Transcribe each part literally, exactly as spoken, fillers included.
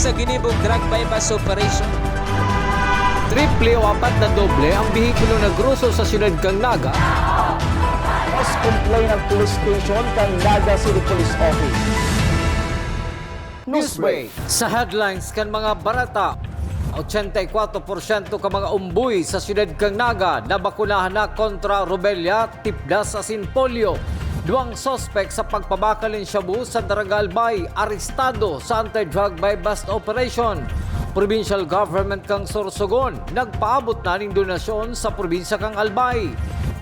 Sa ginibong drug buy-bust operation. Triple o apat na doble ang behikulo na groso sa siyudad kan Naga. Mas complain ang police station kan Naga City Police Office. Newsbreak. Sa headlines kan mga bareta, ochenta y kuatro porsyento ka mga umboy sa siyudad kan Naga nabakunahan na kontra rubella, tipdas asin polio. Duwang suspek sa pagpabakal nin shabu sa Daraga Albay arestado sa anti-drug buy-bust operation. Provincial government kan Sorsogon nagpaabot na nin donasyon sa probinsya kan Albay.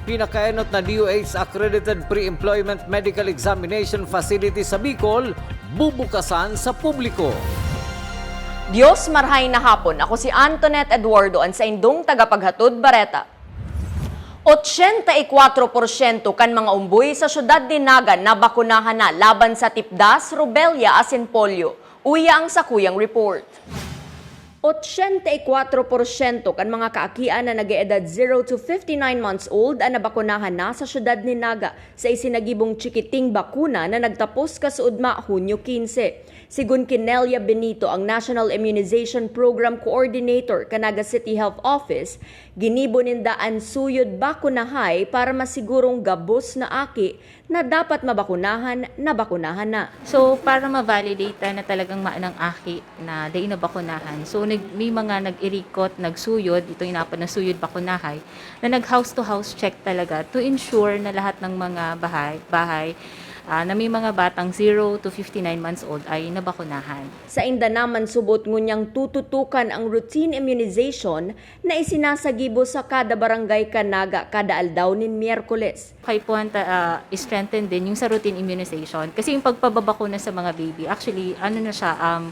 Pinakaenot na D O H accredited pre-employment medical examination facility sa Bicol bubukasan sa publiko. Dios marhay na hapon. Ako si Antoinette Eduardo, an saindong tagapaghatod bareta. Ochenta y kuatro porsyento kan mga umboy sa siyudad nin Naga nabakunahan na laban sa tipdas, rubella asin polio. Uya ang sakuyang report. Ochenta y kuatro porsyento kan mga kaakian na nag-eedad zero to fifty-nine months old an nabakunahan na sa siyudad nin Naga sa isinagibong chikiting bakuna na nagtapos kasuodma Hunyo quince. Sigon ki Nelia Benito, ang National Immunization Program Coordinator kan Naga City Health Office, ginibo ninda an suyod bakunahay para masigurong gabos na aki na dapat mabakunahan, nabakunahan na. So, para ma-validate na talagang maanang aki na dai nabakunahan. So, nag, may mga nag-irikot, nagsuyod, itong inapod na suyod bakunahay, na nag-house-to-house check talaga to ensure na lahat ng mga bahay, bahay ah, na may mga batang zero to fifty-nine months old ay nabakunahan. Sainda naman subot ngunyan tututukan ang routine immunization na isinasagibo sa kada barangay kan Naga kada aldaw nin Miyerkules. Kaipuhan ta, ah, strengthen din yung sa routine immunization. Kasi yung pagpababakuna sa mga baby, actually, ano na siya, um,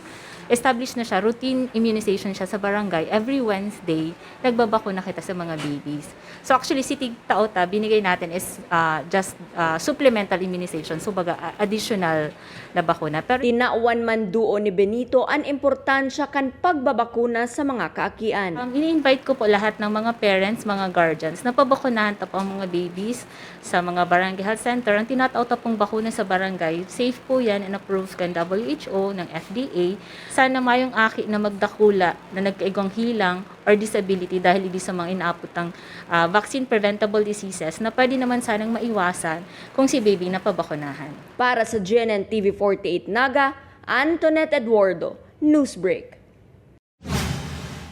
established na siya, routine immunization siya sa barangay. Every Wednesday, nagbabakuna kita sa mga babies. So actually, si tig-, tao ta, binigay natin is, ah, just, ah, supplemental immunization. So baga, ah, additional na bakuna. Pero Tinawan man duon ni Benito an importansya kan pagbabakuna sa mga kaakian. Um, ini-invite ko po lahat ng mga parents, mga guardians, na pabakunahan ta po ang mga babies sa mga barangay health center. Ang tinatao ta pong bakuna sa barangay, safe po yan and approved kan W H O, ng F D A. Sana mayong aki na magdakula na nagkaigwang hilang or disability dahil idi sa mga inaapod tang, ah, vaccine preventable diseases na pwede naman sanang maiwasan kung si baby napabakunahan. Para sa G N N T V forty-eight Naga, Antoinette Eduardo, Newsbreak.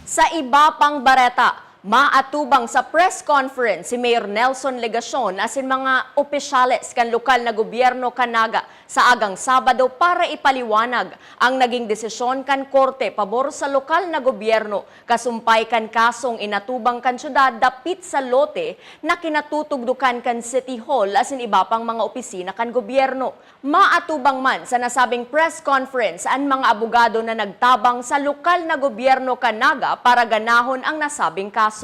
Sa iba pang bareta, maatubang sa press conference si Mayor Nelson Legacion asin mga opisyales kan lokal na gobyerno kan Naga sa agang Sabado para ipaliwanag ang naging desisyon kan korte pabor sa lokal na gobyerno kasumpay kan kasong inatubang kan syudad dapit sa lote na kinatutugdokan kan City Hall asin iba pang mga opisina kan gobyerno. Maatubang man sa nasabing press conference an mga abogado na nagtabang sa lokal na gobyerno kan Naga para ganahon ang nasabing kaso.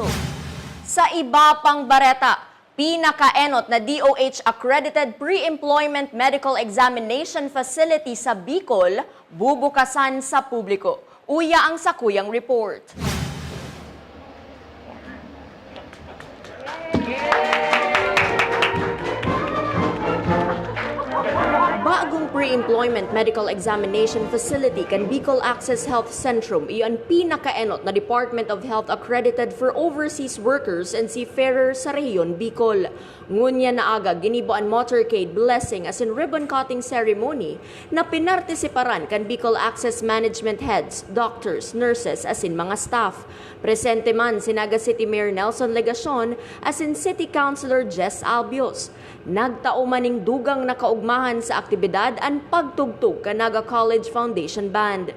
Sa iba pang bareta, pinakaenot na D O H accredited pre-employment medical examination facility sa Bicol bubukasan sa publiko. Uya ang sakuyang report. Bagong pre-employment medical examination facility kan Bicol Access Health Centrum iyo an pinakaenot na Department of Health accredited for overseas workers and seafarers sa rehiyon Bicol. Ngunyan na aga, ginibo an motorcade blessing asin ribbon cutting ceremony na pinartisiparan kan Bicol Access Management heads, doctors, nurses asin mga staff. Presente man si Naga City Mayor Nelson Legacion asin City Councilor Jess Albios. Nagtao man ning dugang na kaugmahan sa aktibidad an pagtugtog kan Naga College Foundation Band.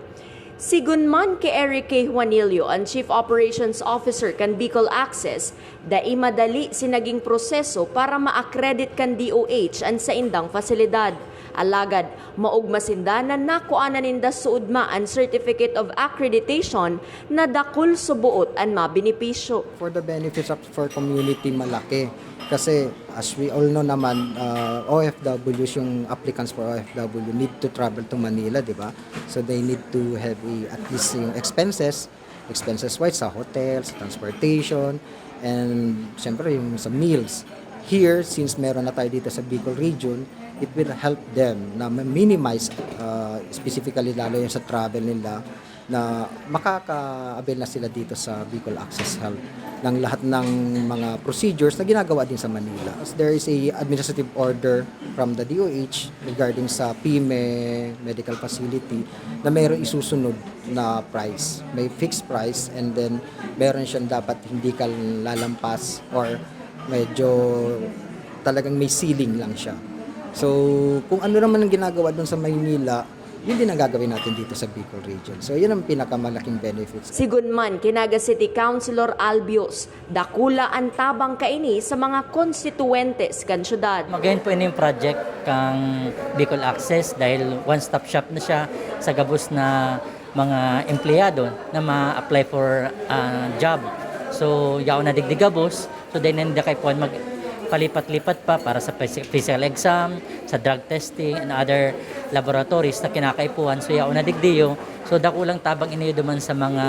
Sigon man ki Eric K. Juanillo, an Chief Operations Officer kan Bicol Access, dai madali si naging proseso para ma-accredit kan D O H an saindang pasilidad. Alagad, maogma sinda na nakuanan ninda suodma an Certificate of Accreditation na dakul suboot an mabenepisyo. For the benefits of for community, malaki. Kasi as we all know naman, uh, O F Ws, yung applicants for O F W need to travel to Manila, di ba? So they need to have a, at least yung expenses, expenses wise sa hotel, sa transportation, and siyempre yung sa meals. Here, since meron na tayo dito sa Bicol region, it will help them na ma-minimize uh, specifically lalo yung sa travel nila, na makaka-avail na sila dito sa Bicol Access Health ng lahat ng mga procedures na ginagawa din sa Manila. As there is a administrative order from the D O H regarding sa PIME medical facility na mayroong isusunod na price. May fixed price and then meron siyang dapat hindi ka lalampas or medyo talagang may ceiling lang siya. So, kung ano naman ang ginagawa doon sa Maynila, yun din ang gagawin natin dito sa Bicol Region. So, yun ang pinakamalaking benefits. Sigun man ki Naga City Councilor Albios, dakula an tabang kaini sa mga konstituyentes kan syudad. Magayon po ini yung project kang Bicol Access dahil one-stop shop na siya sa gabos na mga empleyado na ma-apply for, ah, job. So, yaon na digdi gabos. So, dai na ninda kaipuhan magpalipat-lipat pa para sa phys-, physical exam, sa drug testing, and other laboratories na kinakaipuhan. So, yaon na digdiyo. So, dakulang tabang ini duman sa mga,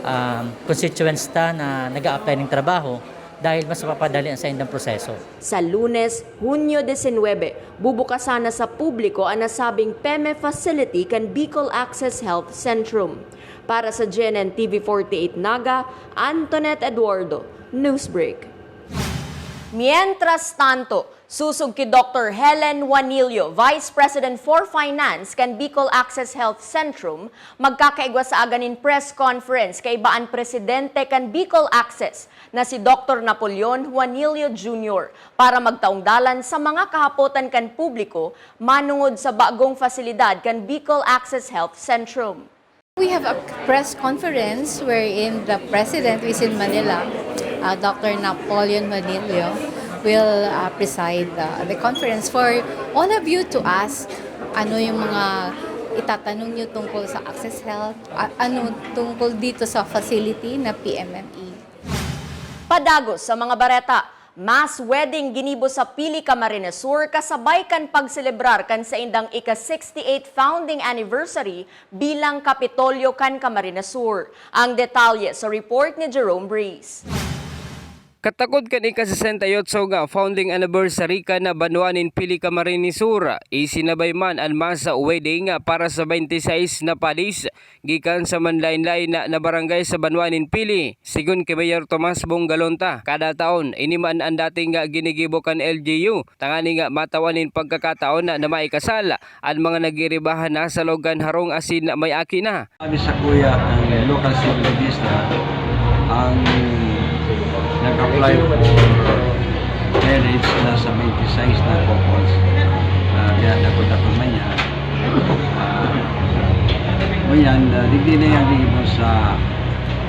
um, constituents ta na nag-a-apply ning trabaho dahil mas mapapadali ang saindang proseso. Sa Lunes, Hunyo disinwebe, bubukasan na sa publiko an nasabing PEME facility kan Bicol Access Health Centrum. Para sa G N N T V forty-eight Naga, Antoinette Eduardo, Newsbreak. Mientras tanto, sosog ki Doktor Helen Juanillo, Vice President for Finance kan Bicol Access Health Centrum, magkakaigwa sa aga nin press conference kaiba an presidente kan Bicol Access na si Doktor Napoleon Juanillo Junior para magtaong dalan sa mga kahapotan kan publiko manongod sa bagong fasilidad kan Bicol Access Health Centrum. We have a press conference wherein the President, who is in Manila, uh, Doctor Napoleon Juanillo, will, uh, preside, uh, the conference for all of you to ask ano yung mga itatanong nyo tungkol sa Access Health, a-, ano tungkol dito sa facility na P M M E. Padagos sa mga bareta, mass wedding ginibo sa Pili, Camarines Sur kasabay kan pagselebrar kan saindang ika-sixty-eight founding anniversary bilang Kapitolyo kan Camarines Sur. Ang detalye sa report ni Jerome Breeze. Katakod kan ika-sesenta y otso nga founding anniversary kan banwaan nin Pili, Camarines Sur, isinabay man an mass wedding para sa twenty-six na padis gikan sa manlaen-laen na, na barangay sa banwaan nin Pili. Sigon ki Mayor Tomas Bongalonta, kada taon, ini man an dating nga ginigibo kan L G U, tanganing matawan nin pagkakataon na, na maikasal an mga nagiribahan na sa lugan harong asin may aki na. Sabi sa kuya, ang local civil registrar, ang nag-apply for marriage na sa twenty-six na couples. Ah, kaya dako-dako man niya. Ah, ngunyan, ah, digdi na yan, gibo sa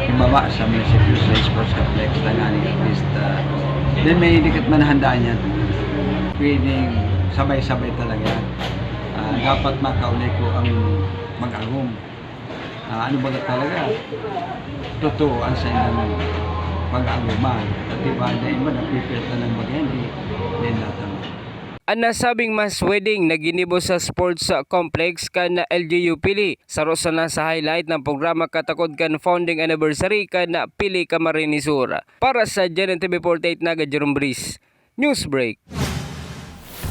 ibaba sa munisipyo, sa sports complex, tanganing at least, ah, then may dikit man handaan yan. Pwedeng sabay-sabay talaga yan. Ah, dapat makauli ko ang mag-agom. Ah, ano ba talaga? Totoo ang sa ilang pag-aaguman. At iba na iba, napipirta ng bagay, hindi, hindi natama. An nasabing mass wedding na ginibo sa sports complex kan L G U Pili, saro sana sa highlight ng programa katakod kan founding anniversary kan Pili, Camarines Sur. Para sa G N N T V forty-eight Naga, Jerome Breeze, Newsbreak.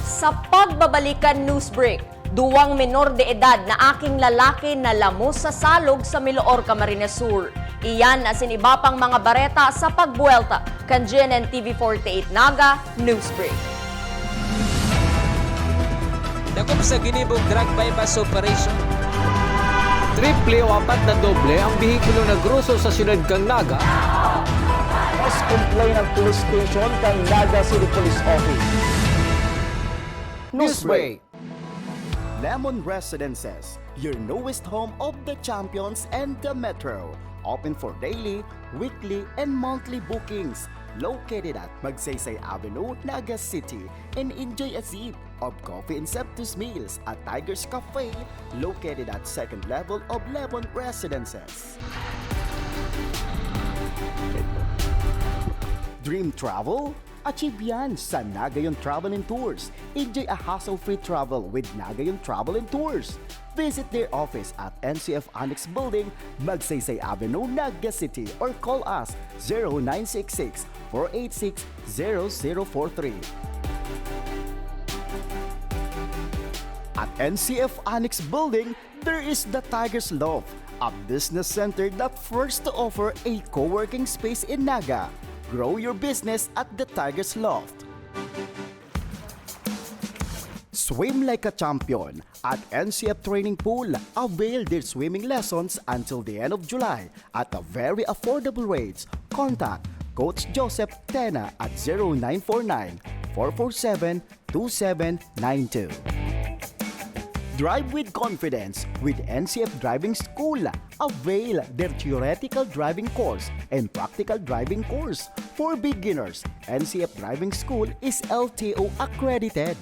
Sa pagbabalik kan Newsbreak, duwang menor de edad na aking lalaki nalamos sa salog sa Miloor, Camarines Sur. Iyan asin iba pang mga bareta sa pagbuwelta kan G N N T V forty-eight Naga Newsbreak. Dakop sa ginibong drug buy-bust operation. Triple o apat na doble ang behikulo na groso sa siyudad kan Naga. Mas complain ang police station kan Naga City Police Office. Newsbreak. Lemon Residences, your newest home of the champions and the metro. Open for daily, weekly, and monthly bookings. Located at Magsaysay Avenue, Naga City, and enjoy a sip of coffee and sumptuous meals at Tiger's Cafe, located at second level of Lemon Residences. Dream travel? Achieve yan sa Nagayon Travel and Tours. Enjoy a hassle-free travel with Nagayon Travel and Tours. Visit their office at N C F Annex Building, Magsaysay Avenue, Naga City, or call us zero nine six six, four eight six, zero zero four three. At N C F Annex Building, there is the Tiger's Loft, a business center that first to offer a co-working space in Naga. Grow your business at the Tiger's Loft. Swim like a champion at N C F Training Pool. Avail their swimming lessons until the end of July at a very affordable rates. Contact Coach Joseph Tena at zero nine four nine, four four seven, two seven nine two. Drive with confidence with N C F Driving School. Avail their theoretical driving course and practical driving course for beginners. N C F Driving School is L T O accredited.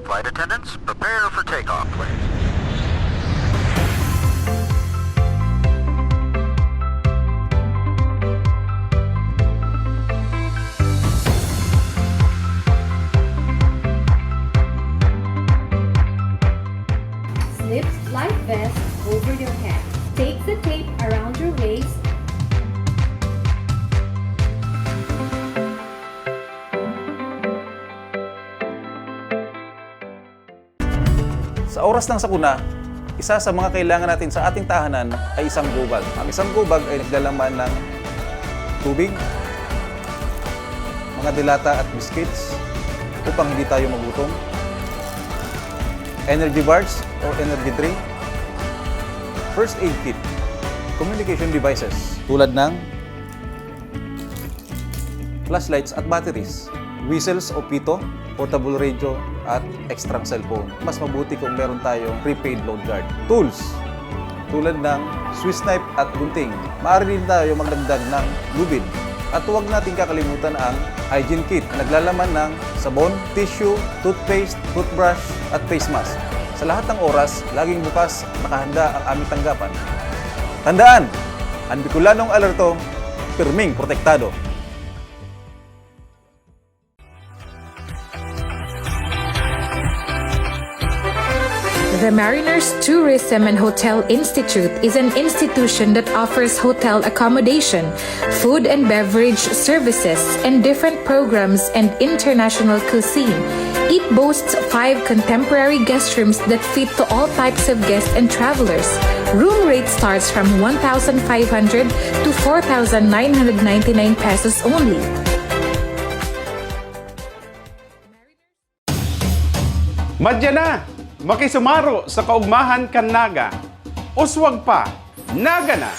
Flight attendants, prepare for takeoff, please. Slip life vest over your head. Take the tape around your waist. Sa oras ng sakuna, isa sa mga kailangan natin sa ating tahanan ay isang gubag. Ang isang gubag ay naglalaman ng tubig, mga delata at biscuits upang hindi tayo magutom, energy bars or energy drink, first aid kit, communication devices tulad ng flashlights at batteries, whistles o pito, portable radio, at extrang cellphone. Mas mabuti kung meron tayong prepaid load guard. Tools, tulad ng Swiss knife at gunting. Maaari din tayo magdagdag ng lubid. At huwag nating kakalimutan ang hygiene kit na naglalaman ng sabon, tissue, toothpaste, toothbrush, at face mask. Sa lahat ng oras, laging bukas, nakahanda ang aming tanggapan. Tandaan, ang Bicolanong alerto, pirming protektado. The Mariners Tourism and Hotel Institute is an institution that offers hotel accommodation, food and beverage services, and different programs and international cuisine. It boasts five contemporary guest rooms that fit to all types of guests and travelers. Room rate starts from one thousand five hundred to four thousand nine hundred ninety-nine pesos only. Madya na! Makisumaro sa kaugmahan kan Naga. Uswag pa, Naga na!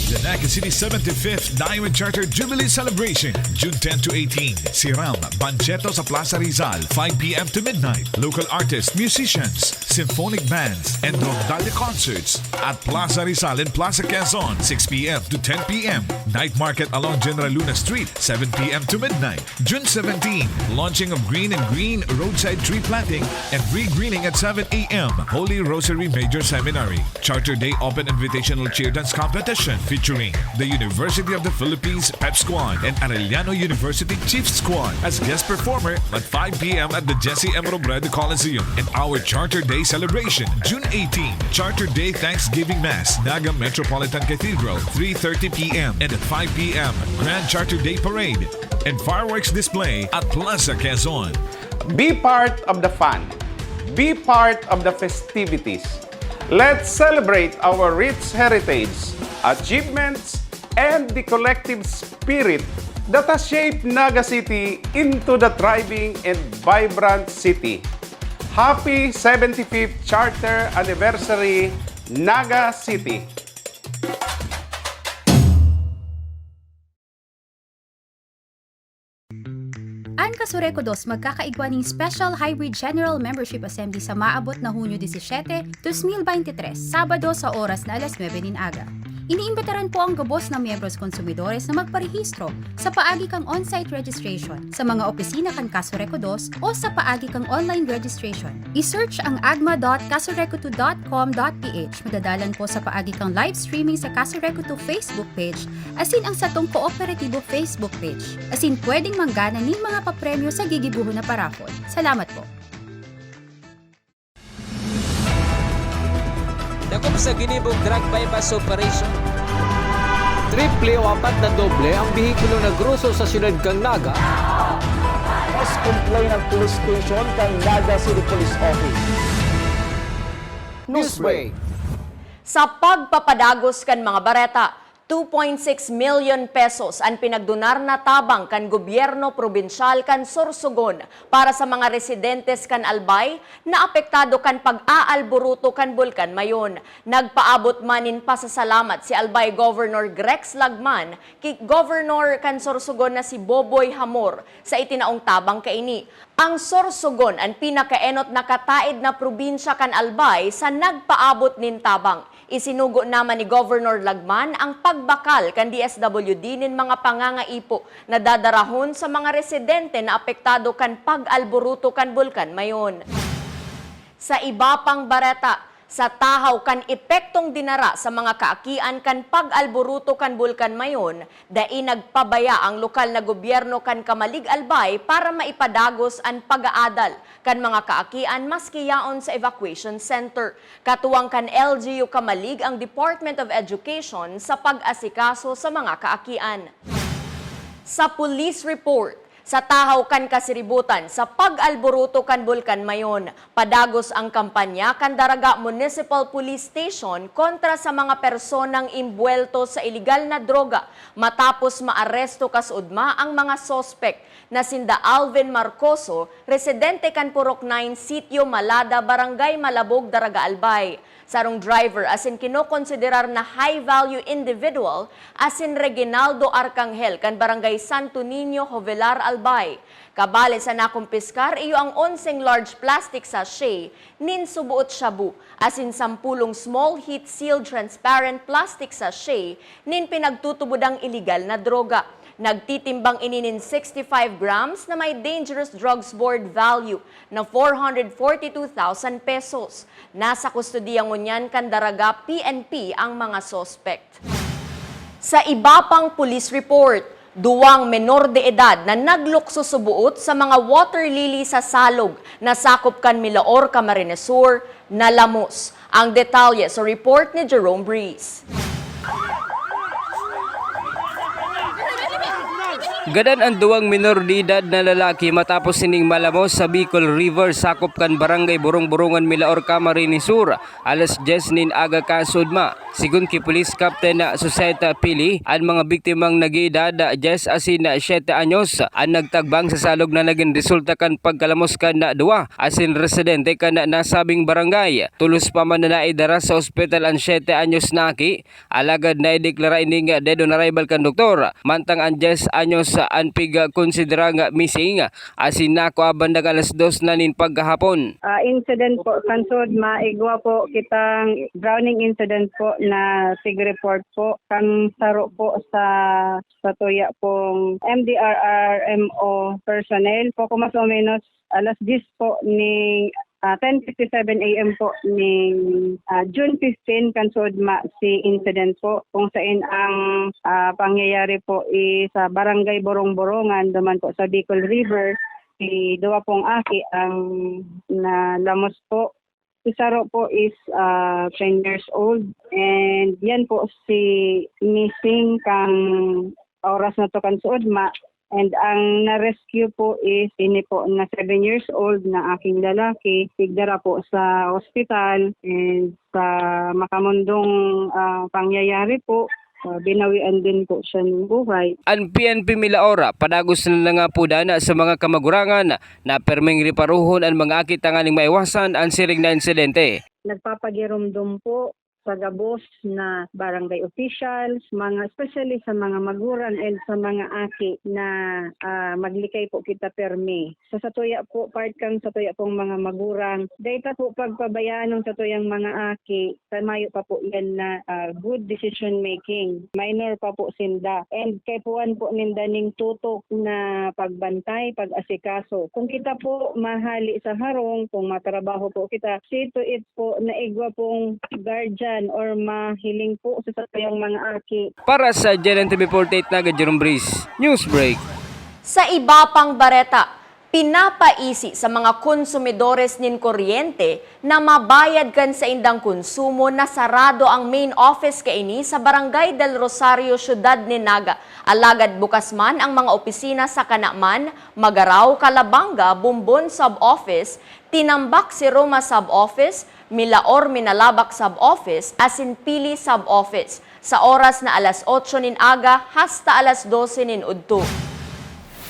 The Naga City seventy-fifth Diamond Charter Jubilee Celebration, June ten to eighteen. Si Ram Bancheto sa Plaza Rizal, five p.m. to midnight. Local artists, musicians, symphonic bands, and rondalla concerts at Plaza Rizal and Plaza Quezon, six p.m. to ten p.m. Night market along General Luna Street, seven p.m. to midnight. June seventeen, launching of Green and Green roadside tree planting and tree greening at seven a.m. Holy Rosary Major Seminary. Charter Day Open Invitational Cheer Dance Competition featuring the University of the Philippines Pep Squad and Arellano University Chief Squad as guest performer at five p.m. at the Jesse M. Robredo Coliseum. And our Charter Day celebration, June eighteen, Charter Day Thanksgiving Mass, Naga Metropolitan Cathedral, three thirty p.m. and at five p.m., Grand Charter Day Parade and fireworks display at Plaza Quezon. Be part of the fun. Be part of the festivities. Let's celebrate our rich heritage, achievements, and the collective spirit that has shaped Naga City into the thriving and vibrant city. Happy seventy-fifth Charter Anniversary, Naga City! An Casureco Dos magkakaigwa nin Special Hybrid General Membership Assembly sa maabot na Hunyo disisiete, dos mil baynte tres, Sabado sa oras na alas nuebe nin aga. Iniimbitaran po ang gabos na miyembros konsumidores na magparehistro sa paagi kan on-site registration sa mga opisina kan Casureco Dos o sa paagi kan online registration. I-search ang agma dot casureco two dot com dot ph. Madadalan po sa paagi kan live streaming sa Casureco Two Facebook page asin ang satong kooperatibo Facebook page. Asin pwedeng manggana nin mga papremyo sa gigibohon na paraffle. Salamat po! Dakop sa ginibong drug buy-bust operation. Triple o apat na doble ang behikulo na groso sa siyudad kan Naga. Complainant Police Station kan Naga City Police Office. Newsbreak. Sa pagpapadagos kan mga bareta, two point six milyon pesos an pinagdunar na tabang kan gobyerno probinsyal kan Sorsogon para sa mga residentes kan Albay na apektado kan pag-aalburuto kan Bulkan Mayon. Nagpaabot man nin pasasalamat si Albay Governor Grex Lagman ki Governor kan Sorsogon na si Boboy Hamor sa itinaong tabang kaini. Ang Sorsogon an pinakaenot na kataed na probinsya kan Albay sa nagpaabot nin tabang. Isinugo naman ni Governor Lagman ang pagbakal kan D S W D nin mga pangangaipo na dadarahon sa mga residente na apektado kan pag-alburuto kan Bulkan Mayon. Sa iba pang bareta, sa tahaw kan epektong dinara sa mga kaakian kan pag-alburuto kan Bulkan Mayon, dai nagpabaya ang lokal na gobyerno kan Camalig Albay para maipadagos an pag-aadal kan mga kaakian maski yaon sa evacuation center. Katuwang kan L G U Camalig ang Department of Education sa pag-asikaso sa mga kaakian. Sa police report, sa tahaw kan kasiributan sa pag-alburuto kan Bulkan Mayon, padagos ang kampanya kan Daraga Municipal Police Station kontra sa mga personang imbuwelto sa iligal na droga matapos maaresto kasuodma ang mga suspek na sinda Alvin Marcoso, residente kan Purok nine, Sitio Malada, Barangay Malabog, Daraga Albay. Sarong driver asin kinokonsiderar na high-value individual asin Reginaldo Arcangel kan Barangay Santo Niño, Jovelar, Albay. Kabale sa nakumpiskar iyo ang onseng large plastic sachet nin suboot shabu asin sampulong small heat sealed transparent plastic sachet nin pinagtutubodang iligal na droga. Nagtitimbang ini nin sixty-five grams na may Dangerous Drugs Board value na four hundred forty-two thousand pesos. Nasa kustodiya ngunyan kan Daraga P N P ang mga suspect. Sa iba pang police report, duwang menor de edad na naglukso suboot sa mga water lily sa Salog na sakop kan Milaor, Camarines Sur, nalamos. Ang detalye sa report ni Jerome Breeze. Gadan an duwang menor de edad na lalaki matapos sining malamos sa Bicol River, sakop kan Barangay Burong-Burongan, Milaor, Camarines Sur, alas dyes nin aga kasuodma. Sigon ki Police Captain Suseta Pili, an mga biktimang nag-eedad dyes asin siyete anyos an nagtagbang sa Salog na nagin resulta kan pagkalamos kan duwa asin residente kan nasabing barangay. Tolos pa man na naidara sa ospital an siyete anyos na aki, alagad naideklara ining dead on arrival kan doktor, mantang an dyes anyos an pigkonsiderang missing, asin nakua bandang alas dos na nin paghahapon. Ah, incident po, sansod maigwa po kitang drowning incident po na sig-report po. Kan saro po sa, sa tuya pong M D R R M O personnel po, kung mas o menos alas diyes po ning, ah, ten fifty-seven A M po ning, ah, June fifteen, kan suodma si incident po, kung sain ang, ah, pangyayari po is sa Barangay Borong-Borongan, duman po sa Bicol River, si duwa pong aki ang nalamos po. Si saro po is, ah, ten years old, and yan po si missing kan oras na to kan suodma. And ang na-rescue po is ini po na seven years old na aking lalaki. Igdara po sa ospital, and sa makamundong, ah, pangyayari po, ah, binawian din po siya ng buhay. An P N P Milaor padagos na nangapodan sa mga kamagurangan na perming reparohon an mga aki tanganing maiwasan an siring na insidente. Nagpapagiromdom po sa gabos na barangay officials, mga, especially sa mga magurang and sa mga aki na, ah, maglikay po kita permi. Sa satuya po, part kan satuya pong mga magurang, dai ta po pagpabayaan ang satuyang mga aki, ta mayo pa po yan na, ah, good decision making. Minor pa po sinda. And kaipuhan po ninda ning tutok na pagbantay, pag-asikaso. Kung kita po mahali sa harong, kung matrabaho po kita, see to it po na igwa pong guardian or mahiling po sa satuyang mga aki. Para sa G N N T V forty-eight Naga, Jerome Breeze, Newsbreak. Sa iba pang bareta, Pinapaisi sa mga konsumidores nin kuryente na mabayad kan saindang konsumo na sarado ang main office kaini sa Barangay del Rosario, siyudad nin Naga. Alagad bukas man ang mga opisina sa Canaman, Magarao, Calabanga, Bombon Sub-Office, Tinambac, Siroma Sub-Office, Milaor, Minalabac Sub-Office asin Pili Sub-Office sa oras na alas otso nin aga hasta alas dose nin udto.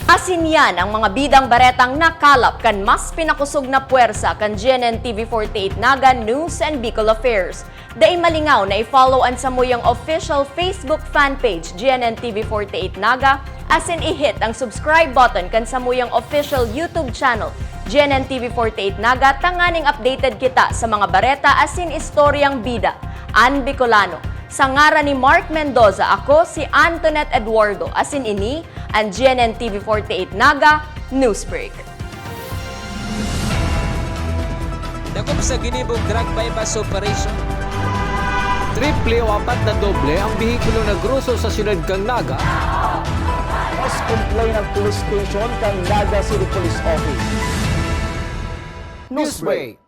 Asin yan ang mga bidang baretang nakalap kan mas pinakosog na pwersa kan G N N T V forty-eight Naga News and Bicol Affairs. Dai malingaw na i-follow an samuyang official Facebook fan page, G N N T V forty-eight Naga, asin i-hit ang subscribe button kan samuyang official YouTube channel, G N N T V forty-eight Naga, tanganing updated kita sa mga bareta asin istoryang bida. An Bicolano. Sa ngaran ni Mark Mendoza, ako si Antoinette Eduardo, asin ini an G N N T V forty-eight Naga Newsbreak. Dakop sa ginibong drug buy-bust operation. Triple o apat na doble ang behikulo na groso sa siyudad kan Naga. Mas complain ang police station kan Naga City Police Office. Newsbreak.